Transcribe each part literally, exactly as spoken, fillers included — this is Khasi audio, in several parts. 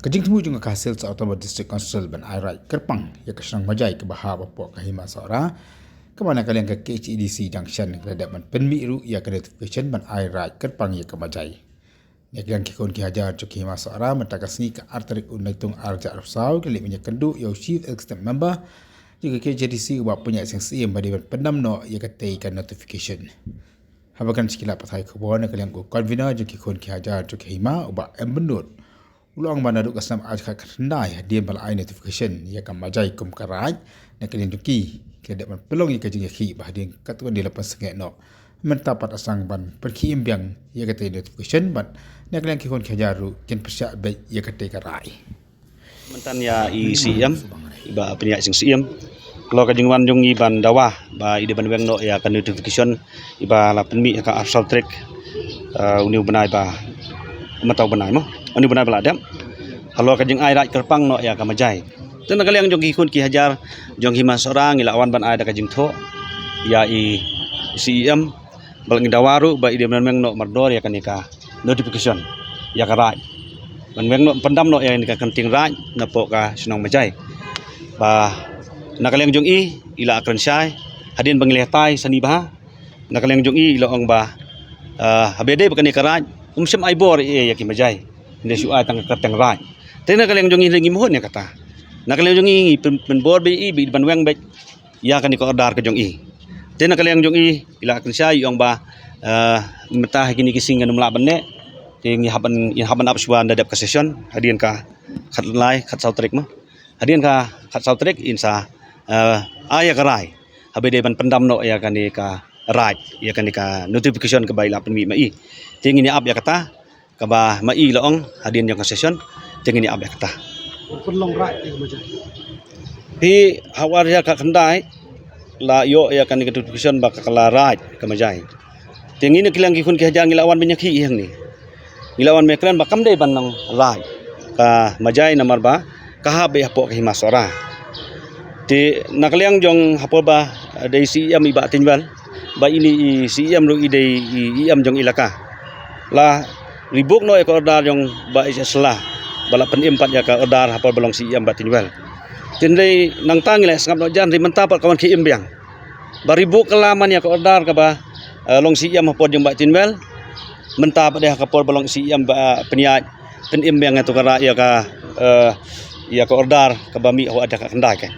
Ka jingthmu jong ka Khasi Hills Autonomous District Council ban ai raid kyrpang ïa ka shnong Majai kaba hap hapoh ka Hima Sohra, kaba na ka liang ka K H A D C Junction ka la dep ban pynmih ruh ïa ka notification ban ai raid kyrpang ïa ka Majai. Na ka liang ki khun ki hajar jong ka Hima Sohra, mynta ka sngi ka ar tarik u Naitung ar hajar arphew saw, ki la leit ban ïakynduh ïa u Chief Executive Member jong ka K H A D C, u Bah Pynïaid Sing Syiem, ba dei ban pyndam noh ïa katei ka notification. Haba kren sha ki lad pathai khubor, na ka liang u convener jong ki khun ki hajar jong ka Hima, u Bah M Bynnud, u la ong ba naduh ka snem ar hajar khatkhyndai, hadien ba la ai notification ïa ka Majai kum ka raid, na ka liang jong ki, ki la dep ban pynlong ïa ka jingïakhih, ba hadien katto katne la pynsangeh noh. Mynta pat la sdang ban pynkhie im biang ïa katei notification, bad na ka liang ki khun ki hajar ruh kin pyrshah beit ïa katei ka raid. Mynta ïa i C E M, i Bah Pynïaid Sing Syiem, halor ka jingwan jong i ban dawa ba i dei ban weng noh ïa ka notification iba la pynmih ha ka arphew saw tarik, eh, une u bnai ba, mynta u bnai mo, une u bnai ba la dep, halor ka jingai raid kyrpang noh ïa ka Majai. Te na ka liang jong ki khun ki hajar jong ka Hima Sohra, ngi la wan ban ai da ka jingthoh ïa i C E M, ba la, ngi dawa ruh ba i dei ban weng noh mardor ïa kane ka notification, ïa ka raid, ban weng noh, pyndam noh ïa kane ka kynting raid napoh ka shnong Majai. Ba na ka liang jong i, i la kren shai, hadien ba ngi la ïatai shane bha, na ka liang jong i, i la ong ba, eh, haba dei ba kane ka raid, um shym ai bor ïa, ïa ki Majai, ngi shu ai tang ka kyrteng raid. Te na ka liang jong i, ngim hun ïa kata. Na ka liang jong i, ngi pyn, pynbor beit ïa i ba i dei ban weng beit ïa kane ka order ka jong i. Te na ka liang jong i, i la kren shai, i ong ba, eh, mynta ha kine ki sngi ngan ym lah ban neh, te ngi hap ban, ngi hap ban ap shuwa ynda dep ka session, hadien ka khatlai, khatsaw tarik mo. Hadien ka khatsaw tarik in sa, eh, ai ïa ka rai, haba dei ban pyndam noh ïa kane ka raid, ïa kane ka notification kaba i la pynmih ma i. Te ngin ïa ap ïa kata, kaba ma i la ong, hadien jong ka session, te ngin ïa ap ïa kata. Pynlong raid ïa ka Majai. Phi, ha u ar hajar khatkhyndai, la ïoh ïa kane ka notification ba ka la raid ka Majai. Te ngi na ka liang ki khun ki hajar ngi la wan ban ïakhih hangne. Ngi la wan ban kren ba kam dei ban long raid ka Majai namar ba ka hap beit hapoh ka Hima Sohra. Te na ka liang jong ha por ba, eh, dei C E M i Bah Tynwell, ba ine i C E M ruh i dei i, i E M jong ilaka, la revoke noh ïa ka order jong Bah H S Shylla, ba la pynim pat ïa ka order ha por ba long C E M Bah Tynwell. Te hynrei nangta ngi la sngap noh jan, hynrei mynta pat ka wan khie im biang. Ba revoke kylla man ïa ka order kaba, eh, long C E M ha por jong Bah Tynwell. Mynta pat dei ha ka por ba long C E M Bah, eh, Pynïaid, pynim biang ïa tu ka ra-, ïa ka, eh, ïa ka order kaba mih ha u ar hajar khatkhyndai ka.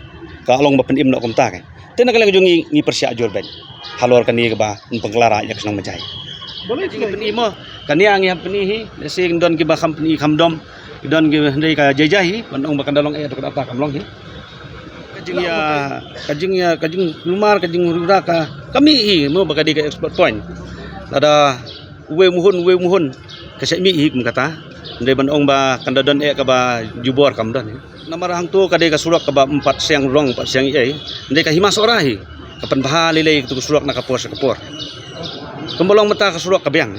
Ka long ba pynim noh kumta ka. Te na ka liang jong ngi, ngi pyrshah jur beit halor kane kaba yn pynkylla raid ïa ka shnong Majai. Balei ngi pyni mo? Kane ngi hap pyni hi, lehse don kiba kham pyni kham dom. Don ki hynrei ka jai jai hi, ban ong ba kan da long eh, to ka data kam long hi. Ka jingïa, ka jingïa, ka jingkulmar, ka jingrura ka, ka mih hi mo ba ka dei ka export point. Lada uwei u muhun, uwei u muhun, ka shah mih hi kum kata. Hynrei ban ong ba kan da don eh kaba jubor, kam don hi. Namar hangto ka dei ka surok kaba ym pat seng rong, ym pat seng ei. Hynrei ka Hima Sohra hi ka pynbha lei lei katu ka surok na ka por sha ka por. Kumba long mynta ka surok ka biang.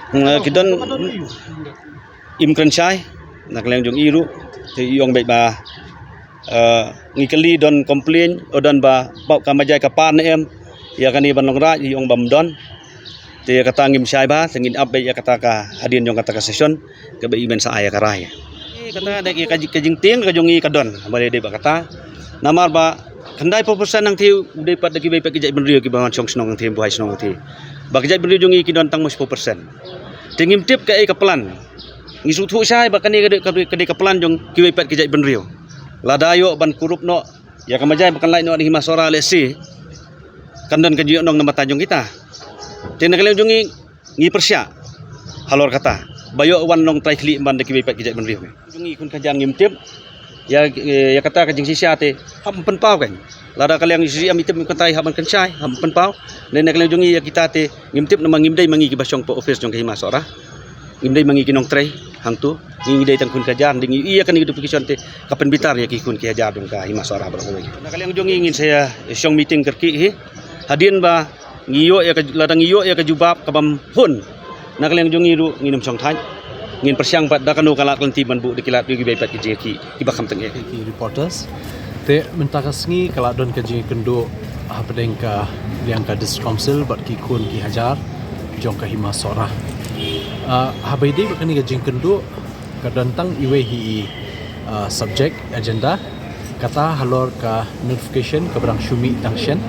Nga ki don im kren shai na ka liang jong i ruh, te i ong beit ba, eh, ngi kylli don complain, o don ba, ba ka Majai ka par ne em ïa kane ban long raid, i ong ba ym don. Te kata ngim shai bha, te ngin ap beit ïa kata ka hadien jong kata ka session kaba i men sa ai ïa ka rai. Kata da ka, ka jingtieng ka jong i ka don, balei dei ba kata. Namar ba khyndai phew percent hangthie u dei pat da kiwei pat ki jaitbynriew kiba wan shong shnong hangthie, buhai shnong hangthie. Ba ki jaitbynriew jong i ki don tang mo shiphew percent. Te ngim tip kaei ka plan. Ngi sngewthuh shai ba kane ka dei, ka dei, ka dei ka plan jong kiwei pat ki jaitbynriew. Lada ïoh ban kurup noh ïa ka Majai ba kan lait noh na Hima Sohra lehse kan don ka jingïohnong na bynta jong kita. Te na ka liang jong ngi, ngi pyrshah halor kata ba ïoh wan long trai khlieh ban da kiwei pat ki jaitbynriew. Jong ngi khun khajan ngim tip ïa, ïa kata ka jingshisha te hap pynpaw kan. Lada ka liang C E M i tip kata i hap ban kynshai, hap pynpaw. Ne na ka liang jong ngi ïa kita te ngim tip namar ngim dei ma ngi kiba shong hapoh office jong ka Hima Sohra. Ngim dei ma ngi ki nongtrei hangto. Ngi, ngi dei tang khun khajan, dei ngi ïa kane ka notification te ka pynbitar ïa ki khun ki hajar jong ka Hima Sohra baroh kawei. Na ka liang jong ngi ngin sa ïa shong meeting kyrkieh hi. Hadien ba ngi ïoh ïa ka, lada ngi ïoh ïa ka jubab kaba ym hun, na ka liang jong ngi ruh ngin ym shong thait. Ngin pyrshang pat da kano ka lad ka lynti ban buh da ki lad kiwei pat ki jingïakhih kiba kham tyngeh. Ki reporters. Te mynta ka sngi ka la don ka jingïakynduh hapdeng ka liang ka District Council bad ki khun ki hajar jong ka Hima Sohra. Uh, haba ïadei bad kane ka jingkynduh, ka don tang iwei hi i, uh, subject agenda, kata halor ka notification kaba dang shu mih dang shen,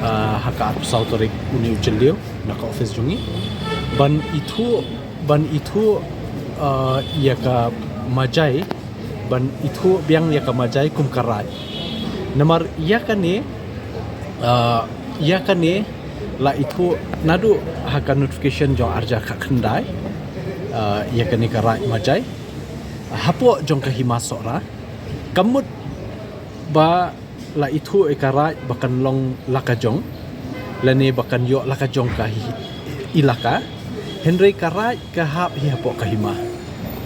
uh, ha ka arphew saw tarik une u Jylliew na ka office jong ngi, ban ithuh, ban ithuh, uh, ïa ka Majai, ban ithuh biang ïa ka Majai kum ka Raid. Namar ïa kane, uh, ïa kane la ithuh naduh ha ka notification jong arhajar khatkhyndai, uh, ïa kane ka Raid Majai hapoh jong ka Hima Sohra. Ka mut ba la ithuh ïa ka Raid ba kan long la ka jong, lane ba kan ïoh la ka jong ka hi, ilaka. Hynrei ka Raid ka hap hi hapoh ka Hima.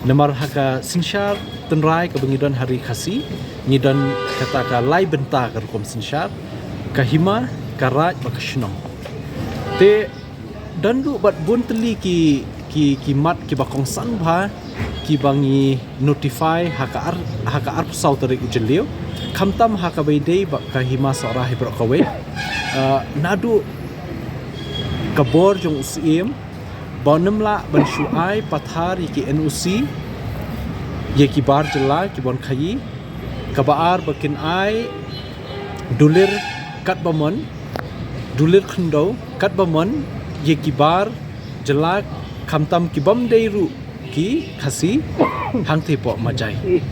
Namar ha ka synshar tynrai kaba ngi don ha Ri Khasi, ngi don kata ka lai bynta ka rukom synshar, ka Hima, ka Raid bad ka Shnong. Te don ruh bad bun tylli ki, ki, ki mat kiba kongsan bha kiba ngi notify ha ka ar, ha ka arphew saw tarik u Jylliew. Khamtam ha kaba ïadei bad ka Hima Sohra hi baroh kawei. Uh, naduh ka bor jong u Syiem ba ym lah ban shu ai pathar ïa ki N O C ïa ki bar jylla ki ban khaïi, kaba ar ba kin ai dulir katba mon, dulir khyndew katba mon ïa ki bar jylla, khamtam ki bym dei ruh ki Khasi hangtei hapoh Majai.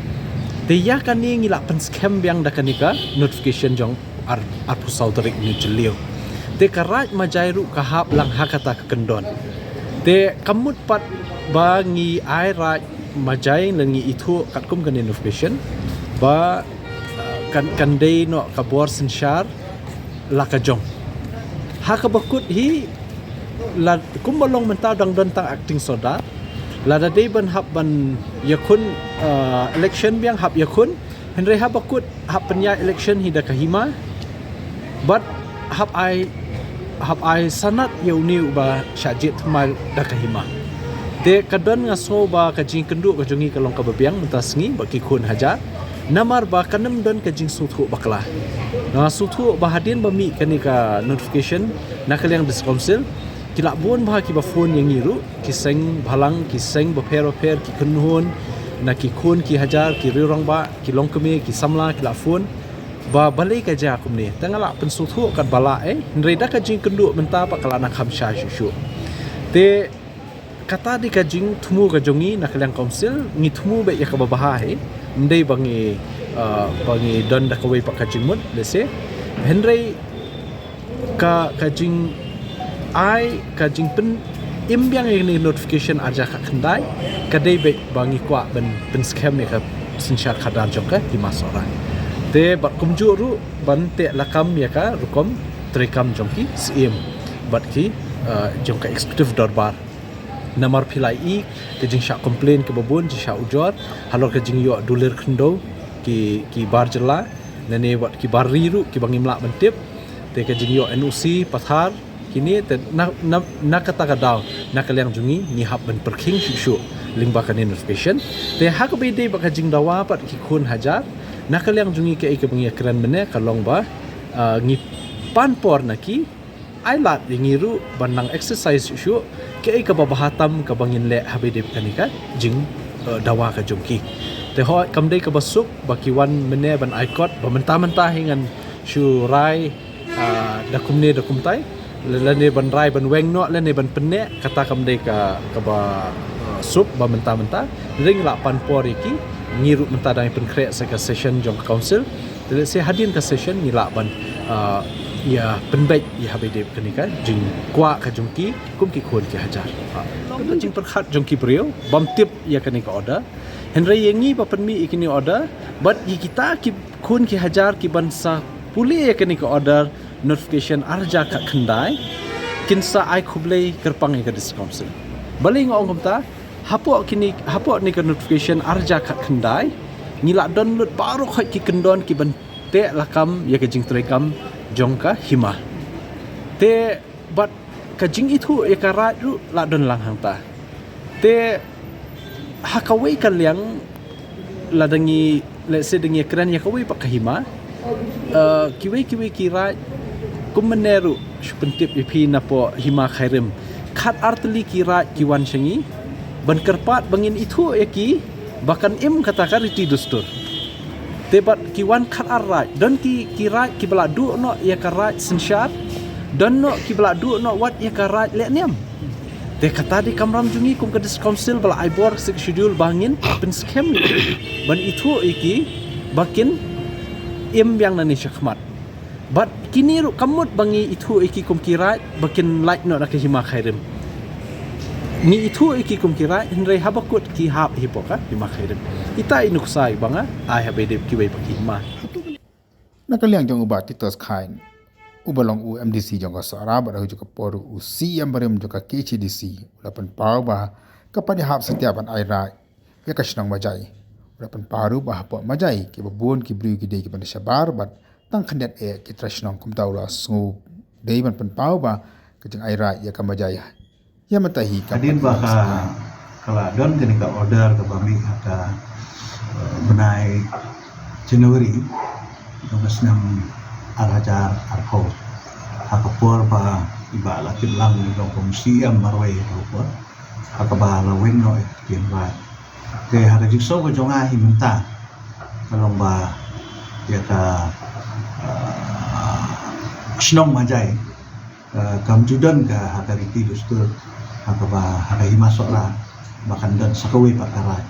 Te ïa kane ngi la pynskhem biang da kane ka notification jong ar, arphew saw tarik une u Jylliew. Te ka Raid Majai ruh ka hap lang ha kata ka kyndon. Te ka mut pat ba ngi ai Raid Majai lane ngi ithuh katkum kane notification ba, uh, kan, kan dei noh ka bor synshar la ka jong. Ha kaba kut hi, la kumba long mynta dang don tang acting sordar. Lada dei ban hap ban ïakhun, uh, election biang hap ïakhun. Hynrei haba kut hap pynïaid election hi da ka Hima. Bad hap ai, hap ai sanad ïa une uba shah jied thymmai da ka Hima. Te ka don, nga sngew ba ka jingkynduh ka jong ngi ka long kaba biang mynta sngi bad ki khun hajar. Namar ba kan ym don ka jingsngewthuh bakla. Nga sngewthuh ba hadien ba mih kane ka notification na ka liang District Council, ki la bun bha kiba phone ïa ngi ruh, ki seng bhalang, ki seng bapher bapher, ki kynhun, na ki khun ki hajar, ki riewrangbah, ki longkmie, ki samla, ki la phone. Ba balei ka jia kumne? Te nga la pynsngewthuh katba lah, eh, hynrei da ka jingkynduh mynta pat ka la nang kham shai shuh shuh. Te kata dei ka jingthmu ka jong ngi na ka liang council, ngi thmu beit ïa kaba bha hi. Ym dei ba ngi, uh, ba ngi don da kawei pat ka jingmut, let's say. Hynrei ka, ka jingai, ka jingpynim biang ïa kane notification arhajar khatkhyndai, ka dei beit ba ngi kwah ban pynskhem ïa ka synshar khadar jong ka Hima Sohra. Te bad kumjuh ruh ban teh lakam ïa ka rukom treikam jong ki Syiem bad ki, uh, jong ka executive dorbar. Namar phi la ïohi ka jingshah complain kaba bun, jingshah ujor halor ka jingïoh dulir khyndew ki, ki bar jylla, lane wat ki bar ri ruh kiba ngim lah ban tip. Te ka jingïoh N O C pathar kine, te na, na, na kata ka daw na ka liang jong ngi, ngi hap ban pyrkhing shuh shuh lyngba kane notification. Te ha kaba ïadei bad ka jingdawa pat ki khun hajar, na ka liang jong ngi kaei kaba ngi ïakren mynne ka long ba, ah, ngi pan por na ki, ai lad ïa ngi ruh ban nang exercise shuh shuh kaei kaba bha tam kaba ngin leh haba ïadei bad kane ka jing, eh, dawa ka jong ki. Te hooid kam dei kaba suk ba ki wan mynne ban ai kot ba mynta mynta hi ngan shu rai, ah, da kumne da kumtai, lane ban rai ban weng noh lane ban pynneh, kata kam dei ka, kaba, ah, suk ba mynta mynta. Te ngi lah pan por ïa ki, ngi ruh mynta dang pynkhreh sa ka session jong ka council. Te lehse hadien ka session ngi lah ban, ah, ïa pynbeit ïa haba ïadei bad kane ka jingkwah ka jong ki kum ki khun ki hajar. Ah, long ka jingpyrkhat jong ki briew bym tip ïa kane ka order. Hynrei ïa ngi ba pynmih ïa kane order bad ïa kita ki khun ki hajar ki ban sa pule ïa kane ka order notification arhajar khatkhyndai, kin sa ai khublei kyrpang ïa ka District Council. Balei nga ong kumta? Hapoh kine, hapoh kane ka notification arhajar khatkhyndai, ngi lah don lut baroh khoit ki kyndon ki ban teh lakam ïa ka jingtreikam jong ka Hima. Te bad ka jingithuh ïa ka Raid ruh lah don lang hangta. Te ha kawei ka liang, lada ngi, lehse da ngi ïakren ïa kawei pat ka Hima, eh, kiwei kiwei ki Raid, kum mynne ruh shu pyntip ïa phi napoh Hima Khyrim, khat ar tylli ki Raid ki wan sha ngi, Ban kyrpad ba ngin ithuh ïa ki ba kan im kata ka riti dustur. Te bad ki wan khat ar raid, don ki, ki raid kiba la duh noh ïa ka raid synshar, don noh kiba la duh noh wat ïa ka raid lehniam. Te kata dei kamram jong ngi kum ka District Council ba la ai bor Sixth Schedule ba ngin pynskhem ïa ki ban ithuh ïa ki ba kin im biang nangne shakhmat. Bad kine ruh kam mut ba ngi ithuh ïa ki kum ki raid ba kin lait noh na ka hima Khyrim. Ngi ithuh ïa ki kum ki raid hynrei haba kut ki hap hi hapoh ka hima Khyrim. Ita i nuksa iba nga ai ha ba ïadei bad kiwei pat ki hima. Na ka liang jong u Bah Titus Chyne, uba long u M D C jong ka Sohra bad ha kajuh ka por u C E M barim jong ka K H A D C, u la pynpaw ba ka pat ïahap satia ban ai raid ïa ka shnong Majai. U la pynpaw ruh ba hapoh Majai kiba bun ki briew ki dei kiba na shabar bad tang khyndiat eh ki trai shnong, kumta u la sngew dei ban pynpaw ba ka jingai raid ïa ka Majai ïa mynta hi ka Hadien ba ka, ka la don kane ka order kaba mih ha ka, eh, bnai January jong ka snem ar hajar arphew. Ha ka por ba i Bah Latif Lang i long kum C E M marwei ha ka por, ha kaba la weng noh ïa ka ktien raid. Te ha ka jingsngew ka jong nga hi mynta ka long ba ïa ka, eh, shnong Majai, eh, kam ju don ka ha ka riti dustur ha kaba ha ka hima Sohra ba kan don sa kawei pat ka raid.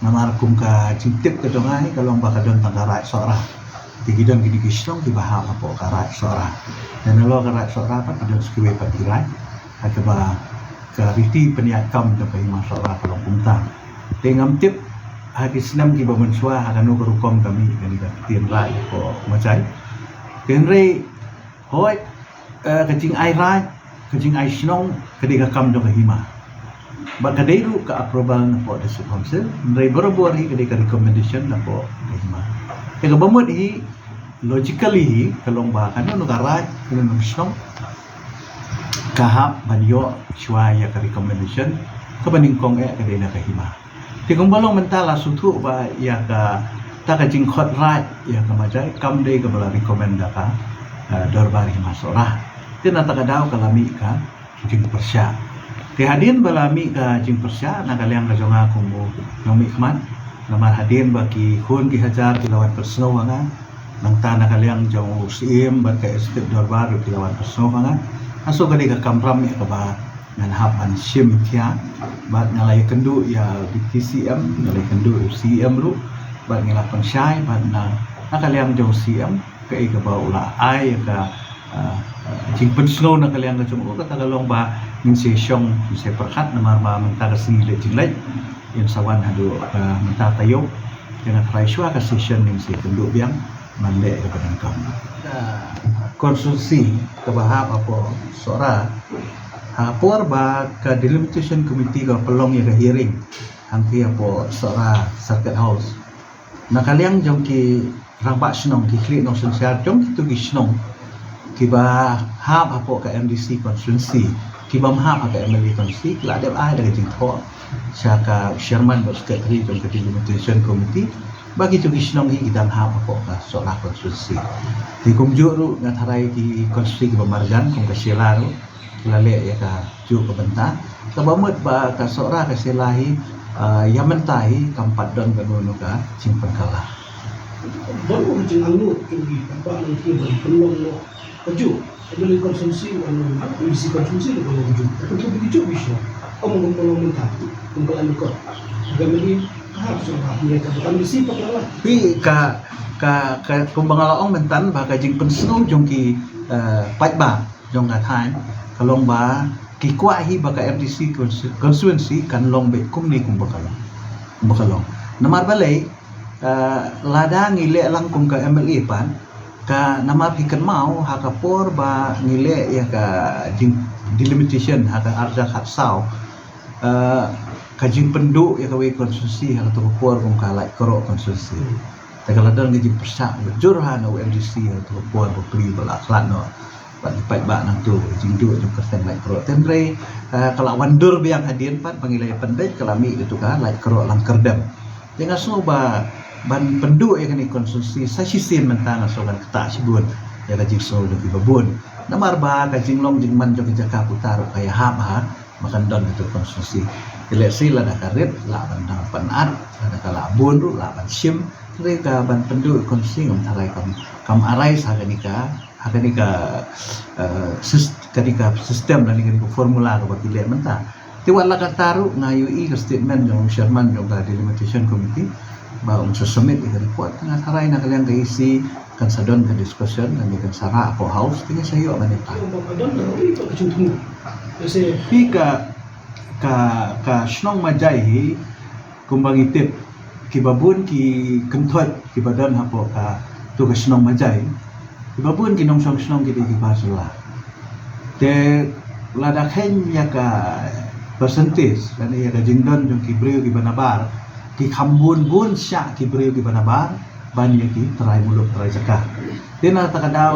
Namar kum ka jingtip ka jong nga hi ka long ba ka don tang ka raid Sohra. Te ki don kine ki shnong kiba hap hapoh ka raid Sohra. Te nalor ka raid Sohra pat ki don sa kawei pat ki raid ha kaba ka riti pynïaid kam jong ka hima Sohra ka long kumta. Te ngam tip ha ki snem kiba mynshuwa ha kano ka rukom ka mih kane ka ktien raid hapoh Majai. Te hynrei hooid, eh, ka jingai raid, ka jingai shnong ka dei ka kam jong ka hima. Bad ka dei ruh ka approval napoh District Council, hynrei barabor hi ka dei ka recommendation napoh ka hima. Te kaba mut hi logically hi ka long ba kano kano ka raid, kano kano ka shnong ka hap ban ïoh shuwa ïa ka recommendation, kaba nyngkong eh ka dei na ka hima. Te kumba long mynta la sngewthuh ba ïa kata ka jingkhot raid ïa ka Majai kam dei kaba la recommend da ka, eh, Dorbar Hima Sohra. Te na kata ka daw ka la mih ka jingpyrshah. Te hadien ba la mih ka jingpyrshah na ka liang ka jong nga kum u nongmihkhmat, namar hadien ba ki khun ki hajar ki la wan pynsngew ha nga, nangta na ka liang jong u Syiem bad ka Executive Dorbar ruh ki la wan pynsngew ha nga. Nga sngew ka dei ka kamram ïa kaba ngan hap ban shim khia bad nga la ïakynduh ïa u Deputy C M, nga la ïakynduh ïa u C M ruh bad nga la pynshai bad na, na ka liang jong u C M kaei kaba u la ai ïa ka, ah, ah, jingpynsngew na ka liang ka jong u, kata ka long ba ngin sa shong, ngin sa pyrkhat namar ba mynta ka sngi leit jingleit ngin sa wan haduh, ah, mynta taïew. Te nga tharai shuwa ka session ngin sa ïakynduh biang ban leh ïa ka pyndonkam. Ka constituency kaba hap hapoh Sohra, ha por ba ka delimitation committee ka pynlong ïa ka hearing hangtei hapoh Sohra Circuit House, na ka liang jong ki rangbah shnong, ki khlieh nongsynshar jong kito ki shnong kiba hap hapoh ka M D C constituency, ki bym hap ha ka M L A constituency, ki la dep ai da ka jingthoh sha ka chairman bad secretary jong ka delimitation committee ba kito ki shnong hi ki dang hap hapoh ka Sohra constituency. Te kumjuh ruh nga tharai ki constituency kiba marjan kum ka Shella ruh ki la leh ïa kajuh ka bynta. Kaba mut ba ka Sohra ka Shella hi, ah, ïa mynta hi kam pat don kano kano ka jingpynkylla. Don ka jingangnud jong ki paidbah nangta ban pynlong noh kajuh. Ka dei constituency, M D C constituency ka long kajuh. Ka dei kajuh bishop. Kum ka long mynta, kum ka long kot. Ka dei ka ha Sohra, ka dei ka M D C pat la. Pi ka, ka, ka, kumba nga la ong mynta ba ka jingpynsngew jong ki, eh, paidbah jong ka thaiñ ka long ba ki kwah hi ba ka M D C constituency kan long beit kumne kumba ka long. Kumba ka long. Namar balei, eh, lada ngi leh lang kum ka M L A pat, ka namar phi kynmaw ha ka por ba ngi leh ïa ka jing delimitation ha ka arhajar khatsaw, eh, ka jingpynduh ïa kawei constituency ha kato ka por kum ka Laitkroh constituency. Te ka la don ka jingpyrshah ba jur ha na u M D C ha kato ka por ba plie ba la khlad noh. Bad ki paidbah nangto ka jingduh jong ka kyrteng Laitkroh. Te hynrei, eh, ka la wan dur biang hadien pat ba ngi la ïa pynbeit ka la mih kato ka Laitkroh Langkyrdem. Te nga sngew ba ban pynduh ïa kane constituency sa shisien mynta nga sngew kan ktah shibun ïa ka jingsngew jong kiba bun. Namar ba ka jinglong jingman jong ka jaka puta ruh ka ïahap ha ma kan don ïa tu constituency. Te lehse lada ka rit lah ban dang pynat, lada ka lah bun ruh lah ban shim. Te ka ban pynduh constituency ngam tharai kam kam arise ha kane ka ha kane ka eh, sys- kane ka system lane kane ka formula kaba ki leh mynta. Te wat la katta ruh nga ïohi ka statement jong u chairman jong ka delimitation committee ba un sa submit ïa ka report. Nga tharai na ka liang ka E C kan sa don ka discussion lane kan sa rah hapoh House, te ngi sa ïoh ban ïa ka. Phi ka ka ka shnong Majai hi, kumba ngi tip, kiba bun ki kynthoit kiba don hapoh ka tu ka shnong Majai, kiba bun ki nongshong shnong ki dei kiba sula. Te lada kheiñ ïa ka percentage lane ïa ka jingdon jong ki briew kiba nabar, ki kham bun bun shah ki briew kiba nabar ban ïa ki trai muluk trai jaka. Te na kata ka daw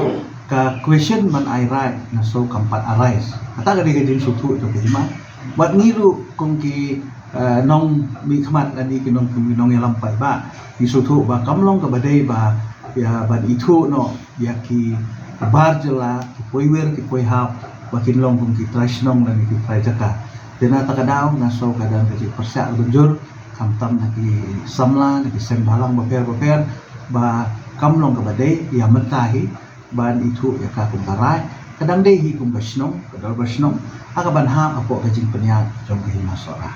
ka question ban ai rai nga sngew kam pat arise. Kata ka dei ka jingsngewthuh jong ka hima. Bad ngi ruh kum ki eh, nongmihkhmat lane ki nong ki nongïalam paidbah, ngi sngewthuh ba kam long kaba dei ba ïa ban ithuh noh ïa ki bar jylla, ki poiwir ki poihap, ba kin long kum ki trai shnong lane ki trai jaka. Te na kata ka daw nga sngew ka don ka jingpyrshah kaba jur, khamtam na ki samla na ki seng bhalang bapher bapher, ba kam long kaba dei ïa mynta hi ban ithuh ïa ka kum ka rai, ka dang dei hi kum ka shnong, ka dorbar shnong, ha kaban hap hapoh ka jingpynïaid jong ka hima Sohra.